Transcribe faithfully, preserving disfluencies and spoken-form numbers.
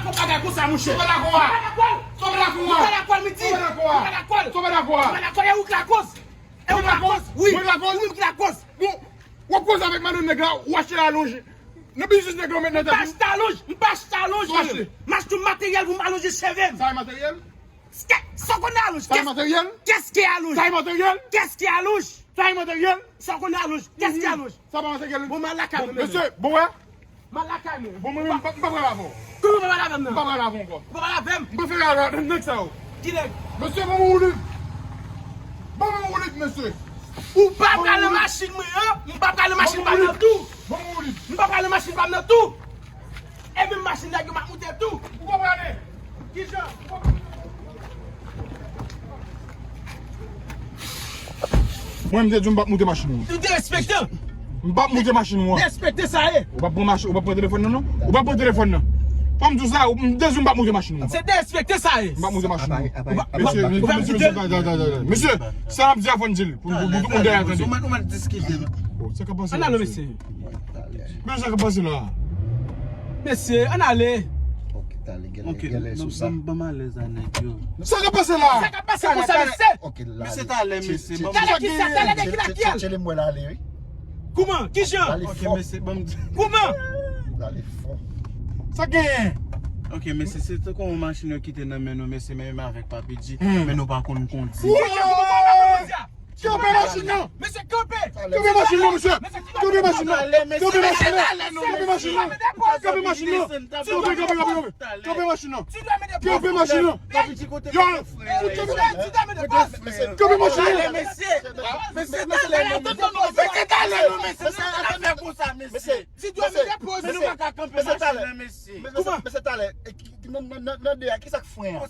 Yon bagay konsa, monchè. Sove lakò a. Sove lakò a. Sove lakò a, m di. Sove lakò a. Sove lakò a. Sove lakò a. Sove lakò a. Sove lakò a. E ou k lakòz. Wi. Mwen lakòz. Wi, m k lakòz. Bon, w ap koze avèk madanm nèg la, w achte alonj. Nan biznis nèg la, w met nan tèt ou. M pa achte alonj. M pa achte alonj. M achte tout materyèl pou m alonje cheve m. Sa e materyèl? Sa w konnen alonj? Sa e materyèl? Kès ki alonj? Sa e materyèl? Kès ki alonj? Sa e materyèl? Sa w konnen alonj? Kès ki alonj? Sa pa materyèl. Bon, m al lakay mwen. Mesye, bon, wè. M al lakay mwen. Bon, mwen menm, m pa pral avè w. Kouman w pa pral avè m nan? M pa pral avè w ankò. Ou pa pral avè m? M prefere al avè nèg sa yo. Ki nèg? Mesye, ban mwen woulib. Ban mwen woulib, mesye. Ou pa pral nan machin mwen an, m pa pral nan machin pa m nan tou. Ban mwen woulib. M pa pral nan machin pa m nan tou. E menm machin nèg yo m ap moute tou. Ou pa prale. Kijan? Mwen, m te di w m p ap moute machin ou. Ou derespektan. M p ap moute machin ou an. Derespektan sa ye. Ou p ap pran machin, ou p ap pran telefòn nan, non? Ou p ap pran telefòn nan. Fò m di w sa, m te di w m p ap moute machin ou an. Se derespektan sa ye. M p ap moute machin ou an. Mesye, mesye, mesye, mesye, sa n ap di a fò n di l. Pou, pou, pou tout moun dèyè tande. Ou mèt, ou mèt diskite, non. Oh, sa k ap pase la, mesye? Men sa k ap pase la. Mesye, ann ale. Ok, talè, gèlè, gèlè sou sa. Ban m alèz a nèg yo. Sa k ap pase la? Sa k ap pase konsa, mesye? Ok, la. Mesye, talè, mesye. Talè ki sa? Talè de ki lakyèl? Tchele m wè l ale, wi. Kouman? Kijan? Ok, mesye, ban m di. Kouman? L ale fò. Sa genyen? Ok, mesye, se tankou yon machin yo kite nan men nou, mesye, men menm avèk Papi G, men nou pa konn kondi. Kanpe machin nan! Mesye, kanpe! Kanpe machin nan, mesye! Kanpe machin nan! Kanpe machin nan! Kanpe machin nan! Kanpe machin nan! Kanpe, kanpe, kanpe, kanpe! Kanpe machin nan! Kanpe machin nan! Yo! Kanpe machin nan! Mesye, mesye, talè, mesye, talè, mesye, mesye, talè, mesye. Mesye, mesye, mesye, talè. Kouman? Mesye, talè. Nan, nan, nan, nan de a, ki sa k fren an?